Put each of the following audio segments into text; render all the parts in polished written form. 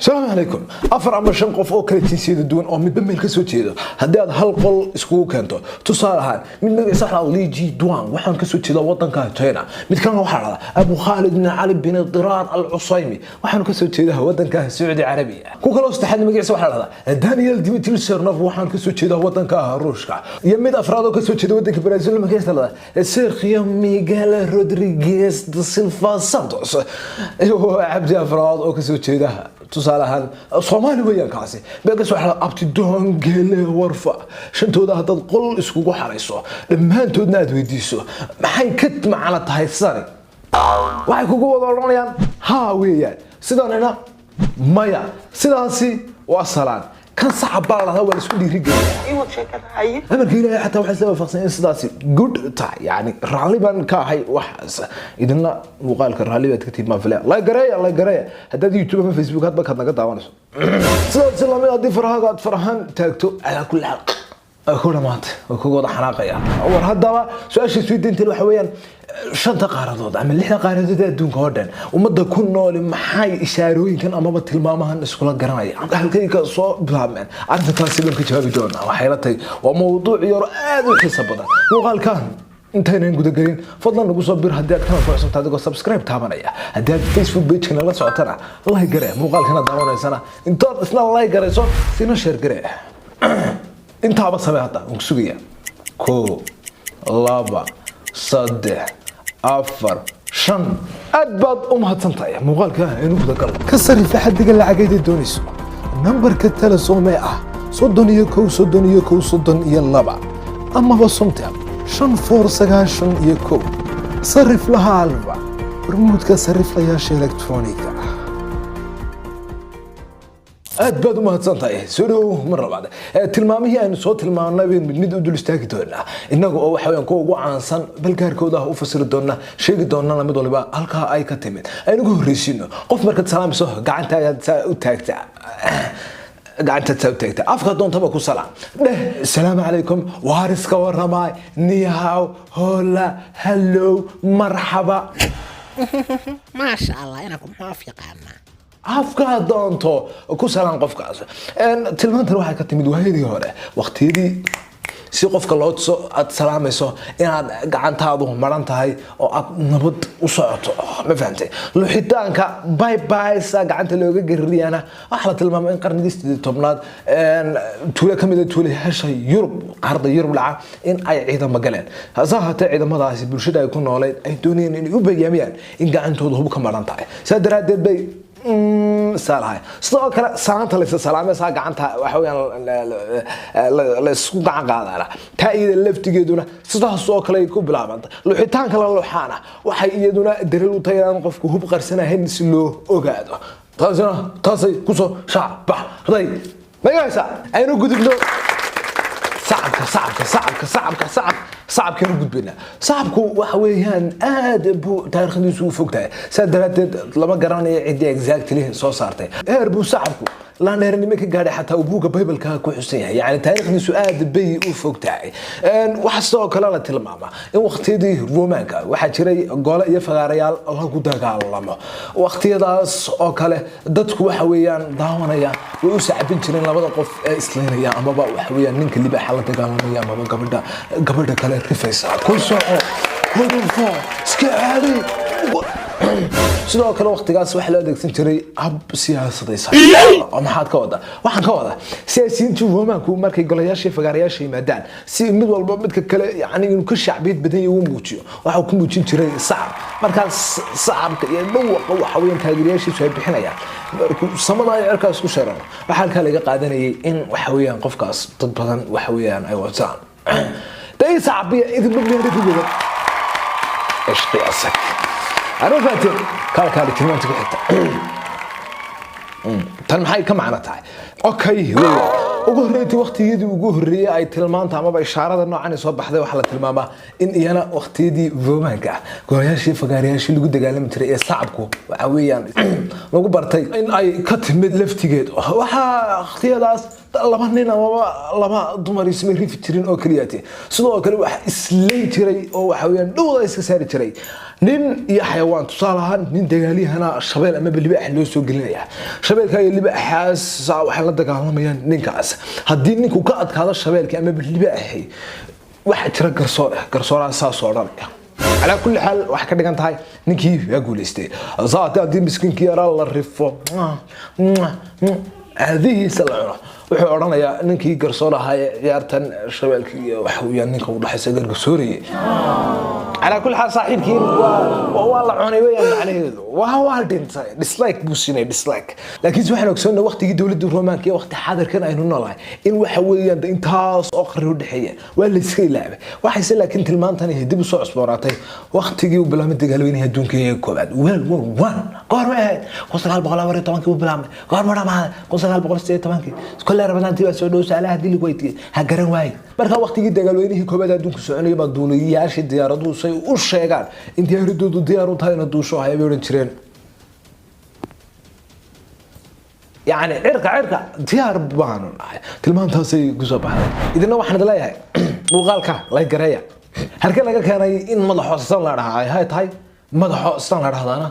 Asalaamu calaykum. Afar ama shan qof oo kala jinsiyada duwan oo midba meel ka soo jeedo haddii aad hal qol iskugu keento, tusaale ahaan, mid magaciisa waxaa la Li Ji Duan, waxaan kasoo jeedaa wadanka China. Mid kalena waxaa la dhahdaa Abu Khalid bin Cali bin Diraar Al Cusaymi, waxaan kasoo jeedaa wadanka Sacuudi Carabiya. Ku kaloo saddexaad magaciisa waxaa la dhahdaa Daniel Dimitri Sernov, waxaan kasoo jeedaa wadanka Ruushka. Iyo mid afraad oo kasoo jeeda wadanka Brazil, magaciisa la dhahdaa Sergio Miguel Rodriguez da Silva Santos. Iyo cabdi afraad oo kasoo jeeda, tusaale ahaan, Soomaali weeyaan kaasi, beegas waxaa Abtidoon Gele Warfa. Shantooda haddaad qol iskugu xarayso, dhammaantoodna aad weydiiso maxay ka macno tahay sidani, waxay kugu wada odhanayaan haa weeyaan, sidanina maya. Sidaasi waa salaan. Kan sacab baa la dhahdaa, waa la isku dhiirigeliya. Amarka Ilaahay xataa waxay isla waafaqsan in sidaasi good tahay, yani raalli baan ka ahay. Waxaas idinna muuqaalka raalli baad ka tihiin baan filaya. La gareeya, la gareeya haddaad YouTube ama Facebook hadba kaad naga daawanayso. Sidaas lamid, haddii farahaaga aad farahaan taagto, calaa kulli xaal ay ku dhamaatay, way kuga wada xanaaqayaan. War haddaba su-aasha isweydiintan waxa weeyaan, shanta qaaradood ama lixda qaaradood ee adduunka oo dhan ummadda ku nooli maxay ishaarooyinkan amaba tilmaamahan iskula garanaya? Halkay ka soo bilaabmeen? Arrinta taasi baan ka jawaabi doonaa. Waxay la tahay waa mawduuc yaro aad u xiiso badan. Muuqaalkan intaynan gudagelin, fadlan nagu soo bir haddii aad kana ku cusubta adigoo subscribe taabanaya. Haddii aad Facebook page nala socotana, like gare. Muuqaalkana daawanaysana, intaad isna like garayso, sina share gare. Intaaba samee hadda, waan ku sugayaa. Kow, laba, saddex, afar, shan. Aad baad u mahadsan tahay. Muuqaalka aynu gudagalno. Ka sarifa xaddiga lacageed ee doonayso nambarka Telesom ee ah 31 31 32 amaba Somtel 5491. Sarif laha Alfa, hormuudka sariflayaasha elektrooniga ah. Aad baad u mahadsan tahay. Soo dhow mar labaad. Tilmaamihii aynu soo tilmaamnay baynu mid mid u dul istaagi doonaa, innaga oo waxa weeyaan kuwa ugu caansan balgaarkooda ah u fasiri doona, sheegi doonana mid waliba halkaa ay ka timid. Aynu ugu horreysiino qof markaad salaamayso, gacanta ayaad saa u taagtaa, gacanta saa u taagtaa, afka doontaba ku salaam dheh. Asalaamu calaykum, waariska waramaay, niyahaw, hola, hello, marxaba. Maasha Allah, inaan ku muxuu af yaqaanaa. Afkaa doonto ku salaan qofkaas. Tilmaantan waxay ka timid waayadii hore, waqtiyadii si qofka loo tuso aad salaamayso inaad gacantaadu maran tahay oo aad nabad u socoto. Ma fahamtay? Luxitaanka bye bye sa gacanta looga gaririyana waxaa la tilmaamay in qarnigii 18aad tuulo ka mid a tuulayaasha Yurub, qaaradda Yurub dhaca, in ay ciidamo galeen. Hase ahaatee ciidamadaasi bulshada ay ku nooleyd ay doonayeen inay u bayaamiyaan in gacantooda hub ka maran tahay, saa daraaddeed bay saalahay. Sidoo kale salaanta laysa salaamay, saa gacanta waxa weeyaan la isku gacan qaadana, taa iyada laftigeeduna sidaas oo kale ay ku bilaabantay. Luxitaanka la luxaana waxay iyaduna daliil u tahay inaan qofku hub qarsanahayn si loo ogaado. Taasina taasay kusoo shaac baxday. Magaysa aynu gudubno sacabka, sacabka, sacabka, sacabka, sacab, sacabkeenu gudbaynaa. Sacabku waxa weeyaan aad buu taariikhdiisu u fog tahay, saa daraaddeed lama garanayo ciddii exactly soo saartay. Heer buu sacabku laandheernimo ka gaadhay, xataa uu buugga Baybalka ku xusan yahay. Yani taariikhdiisu aad bay u fog tahay. Waxaa sidoo kale la tilmaamaa in waqtiyadii Romaanka waxaa jiray gole iyo fagaarayaal lagu dagaalamo. Waqtiyadaas oo kale dadku waxa weeyaan daawanaya way u sacbin jireen labada qof ee islaynaya, amaba waxa weeyaan ninka libaaxa la dagaalamaya, amaba gabadha kale rifaysa. Ku soco, ku dhufo, iska caadi. Sidoo kale waqtigaas waxaa loo adeegsan jiray hab siyaasadaysan. Oo maxaad ka wadaa? Waxaan ka wadaa siyaasiyiintii Romaanku markay golayaashii fagaarayaasha yimaadaan, si mid walba midka kale yani inuu ka shacbiyad badan yahay uu muujiyo, waxa uu ku muujin jiray sacab. Markaas sacabka iyo dhawaqa waxa weeyaan taageerayaashiisu ay bixinayaan markuu samada ay cirkaas ku sharan, waxaa halkaa laga qaadanayay in waxa weeyaan qofkaas dad badan waxa weeyaan ay wataan. Dee sacabiya idinba meera ku godan ishqi asak anuu faateen kaalkaali. Tilmaanta ku xigta tan maxay ka macno tahay? Okay, weeyaan ugu horreyntii waqtiyadii ugu horreeyey ay tilmaanta amaba ishaarada noocan ay soo baxday, waxaa la tilmaamaa in iyana waqtiyadii Romaanka ah golayaashii fagaarayaashii lagu dagaalami jiray ee sacabku waxa weeyaan lagu bartay in ay ka timid laftigeed. Waxaa waqtiyadaas laba nin amaba laba dumar isma rifi jirin oo keliyaati, sidoo kale wax islayn jiray oo waxa weeyaan dhowda iska saari jiray Nin iyo xayawaan, tusaale ahaan nin dagaalyahana shabeel amaba libaax loo soo gelinaya. Shabeelka iyo libaaxaas waxay la dagaalamayaan ninkaas. Haddii ninku ka adkaado shabeelka amaba libaaxi, waxaa jira garsoor, garsooraha saas oo odhanaya. Calaa kulli xaal, waxay ka dhigan tahay ninkii waa guuleystay. Saate haddii miskiinkii yaraa la rifo, caadihiisa la cuno, wuxuu odhanayaa ninkii garsoor ahaa ee ciyaartan shabeelkii iyo waxa weeyaan ninka u dhaxaysa gargarsoorayay, calaa kulli xaal saaxiibkii waa la cunay weeyaan, macnaheedu waa dhintay. Dislike buu siinay, dislike. Laakiinse waxaan ogsoonnay waqtigii dowladda Romaanka iyo waqti xaadirkan aynu noolahay in waxa weeyaan de intaas oo qarni u dhexeeya waa la iska ilaabay. Waxayse laakiin tilmaantan dib usoo cusboonaatay waqtigii uu bilaabmay dagaalweynihii adduunka ee koobaad, World War One. Goor ma ahayd? 1914-kii buu bilaabmay. Goor ma dhamaaday? 1918-kii. Kolley Ramadaantii baa soo dhow, saalaha dili weydiiyey ha garan waaye. Marka waqtigii dagaalweynihii koobaad adduunka soconayay baa duuliyayaashii diyaaraduhu say u sheegaan in diyaaradoodu diyaar u tahay ina duusho haya bay odhan jireen, yani cirka cirka diyaar baanu nahay. Tilmaantaasay kusoo baxday. Idina waxaan idin leeyahay muuqaalka like gareeya. Halkee laga keenay in madaxo sidan la dhahaa ay hay tahay, madaxo sidan la dhahdaana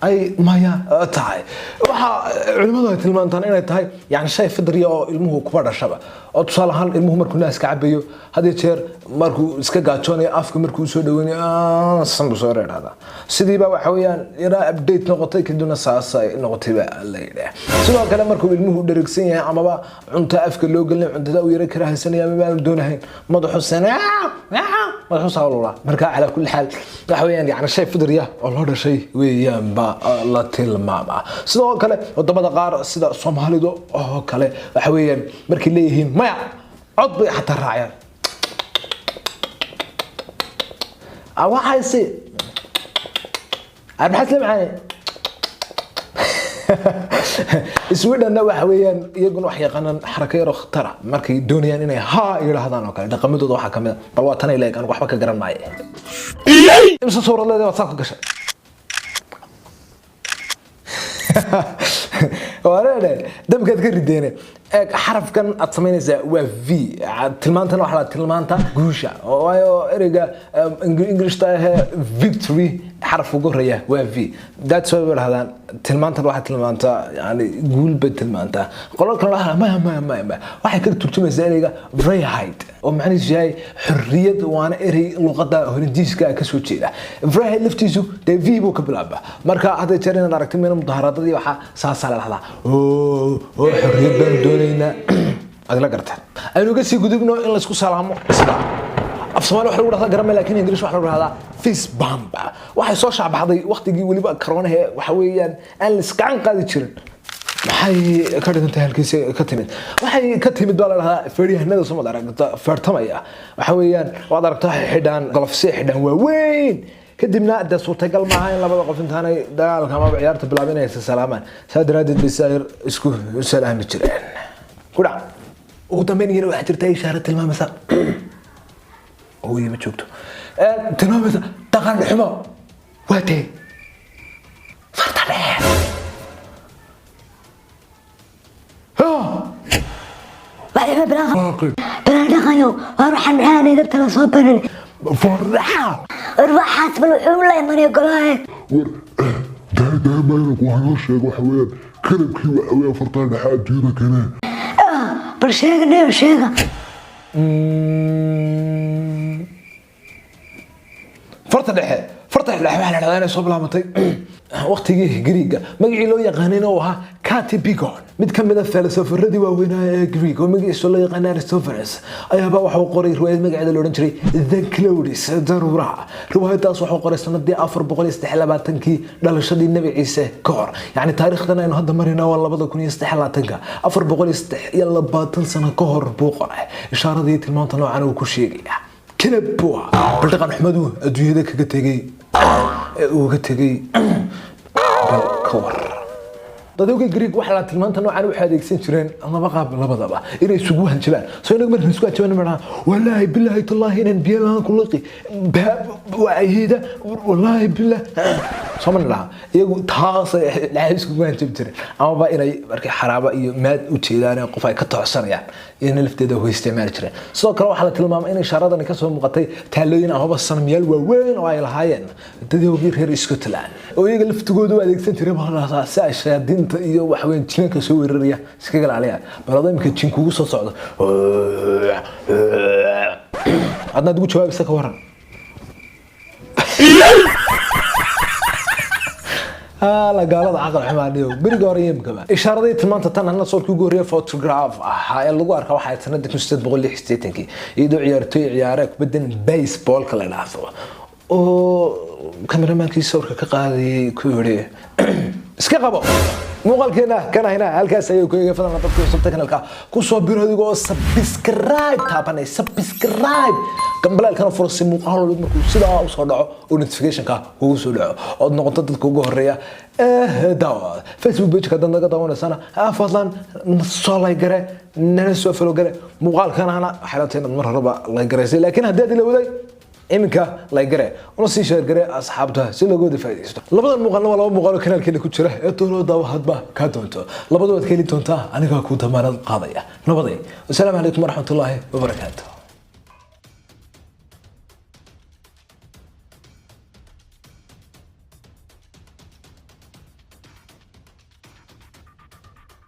ay maya tahay? Waxa culimadu ay tilmaantaan inay tahay yani shay fidriya oo ilmuhu kuba dhashaba, oo tusaale ahaan ilmuhu markuu naaska cabayo, had iyo jeer markuu iska gaajoonayo, afka markuu soo dhaweynayo san buu soo reedhahdaa. Sidiiba waxa weeyaan yaraa update noqotay, kadibna saasay noqotay baa la yidhaah. Sidoo kale markuu ilmuhu dheregsan yahay amaba cunto afka loo gelin, cuntada uu yara karahaysanaya amaba aanu doonahayn, madaxu sana madaxu saa lulaa. Marka calaa kulli xaal waxa weeyaan yani shay fidriya oo loo dhashay weeyaan baa la tilmaamaa. Sidoo kale wadamada qaar sida Soomaalidu oo kale, waxa weeyaan markay leeyihiin maya, cod bay xataa raacayaan. Waxayse maxaa isla macaanay? Sweden waxa weeyaan iyaguna wax yaqaanaan xarako yaroo khatara markay doonayaan inay haa yidhaahdaan oo kale. Dhaqamadooda waxaa kamid a, bal waa tanay leeg, anigu waxba ka garan maayo. Imse suurad leedahay waad saa ku gashay? Wareere dabkaad ka rideene. Eeg, xarafkan aad samaynaysaa waa V. Tilmaantana waxaa la tilmaanta guusha, waayo ereyga Englishta ahee victory xarafka ugu horeeya waa V. That's why bay dhahdaan tilmaantan waxay tilmaantaa yani guul bay tilmaantaa. Qolal kalena waxaa maya maya maya maya, waxay ka turjumaysaa ereyga vrijheid oo macnihiisu yahay xorriyad, waana erey luqadda Holandiiska ka soo jeeda. Vrijheid laftiisu dee V buu ka bilaabaa. Marka hadda jeer inaad aragtay meena mudaharaadadii waxaa saasaa la dhahdaa oo xorriyad baanu doonaynaa, aad la garteen. Aynu uga sii gudubno in laysku salaamo sidaa. Af Soomaali wax lagu dhahdaa garama, laakiin English waxa lagu dhahdaa fist bump. Waxay soo shaacbaxday waqtigii weliba corona, waxa weeyaan aan la isgacan qaadi jirin. Maxay ka dhigan tahay? Halkiisa ka timid? Waxay ka timid baa la dhahdaa feeryahanada soo aragta feertamaya. Waxa weeyaan waad aragtaa, waxay xidhaan golofsay, xidhaan waaweyn. Kadibna dee suurtagal maaha in labada qof intaanay dagaalka amaba ciyaarta bilaabin inay salaamaan. Saa daraaddeed bay saa yar isku salaami jireen. Kudhac ugu dambeyn iyana waxaa jirta ishaara tilmaamaysa, hooye ma joogto, tilmaamaysa dhaqan xumo. Waa tee? Farta dheer. Waxba bilaan dhaqayo waar waxaan maxaa dabta la soo barin. War waxaas bal wuxuu la imanaya golaha. War daay daay mayna waxaa noo sheega waxa weeyaan kalabkii waxa weeyaan fartaan dhexe adduunyada kale. Bal sheega neyo, sheega. Farta dhexe, farta dhexe waxaa la dhahdaa inay soo bilaabatay waqtigii Greega, magacii loo yaqaanayna uu ahaa Katybeikon. Mid ka mid a filosofaradii waaweynaa ee Greek oo magaciisa loo yaqaana Aristophanes ayaaba waxa uu qoray riwaayad magaceeda la odhan jiray The Clouds, Daruuraha. Riwaayadaas waxuu qoray sanadii 423-kii dhalashadii Nabi Ciise ka hor. Yacni taariikhdan aynu hadda marayna waa 2023-ka, 423 sano ka hor buu qoray. Ishaaradii tilmaanta noocan uu ku sheegaya kalab buu ahaa. Bal dhaqan xumadu adduunyada kaga tegay ee uga tegay bal ka war. Dadowga Greek waxaa la tilmaanta noocan waxay adeegsan jireen laba qaab labadaba inay isugu hanjabaan. Soo inagu markaan isku hanjabaan ma dhaha wallaahi bilaahi tallaahi inaan biyo la-aan ku liqi waa ayida wallaahi bilah. Soo ma nidhaha iyagu taasay dhaxay iskugu hanjabi jireen, amaba inay markay xaraaba iyo maad u jeedaan qof ay ka tocsanayaan, iyana lafteeda way isticmaali jireen. Sidoo kale waxaa la tilmaamay in ishaaradani kasoo muuqatay taalooyin amaba sanamyaal waaweyn oo ay lahaayeen dadyoogii reer Scotland, oo iyaga laftigooda u adeegsan jiray bahalkaas si ay shayaadiinta iyo waxweyn jinanka soo weeraraya iskaga ilaaliyaan. Bal adoo imika jin kugu soo socdo, adnaad ugu jawaabaysa, ka waran? La gaalada caqal xumaaniyo beriga hore yemkaba. Ishaaradii tilmaanta tan hana sawirkii ugu horreeya photograph ahaa ee lagu arka waxay sanadii 1886-kii, iyadoo ciyaartooy ciyaare kubaddan baseballka la dhaafo oo kameramaankii sawirka ka qaadayay ku yidhi iska qabo. Muuqaalkeena kan ahina halkaas ayuu ku eegay. Fadlan dadka cusubta kanalka ku soo biro adigoo subscribe taabanay, subscribe gambaleelkana furo, si muuqaal walba markuu sidaa u soo dhaco oo notificationka kugu soo dhaco ood noqoto dadka ugu horeeya ee daawada. Facebook page-ka haddaad naga daawanaysana, fadlan soo like gare, nana soo follow gare. Muuqaalkanahana waxay la tahay inaad mar horeba like garaysay, laakiin haddii aad ilowday, iminka like gare una sii share gare asxaabta si looga wada faa'iidaysto. Labadan muuqaalna waa laba muuqaal oo kanaalkeena ku jira ee doonoo daawo hadba kaa doonto. Labadu waad ka heli doontaa, anigaa kuu damaanad qaadaya. Nabaday, wasalaamu calaykum waraxmatullaahi wabarakaatu.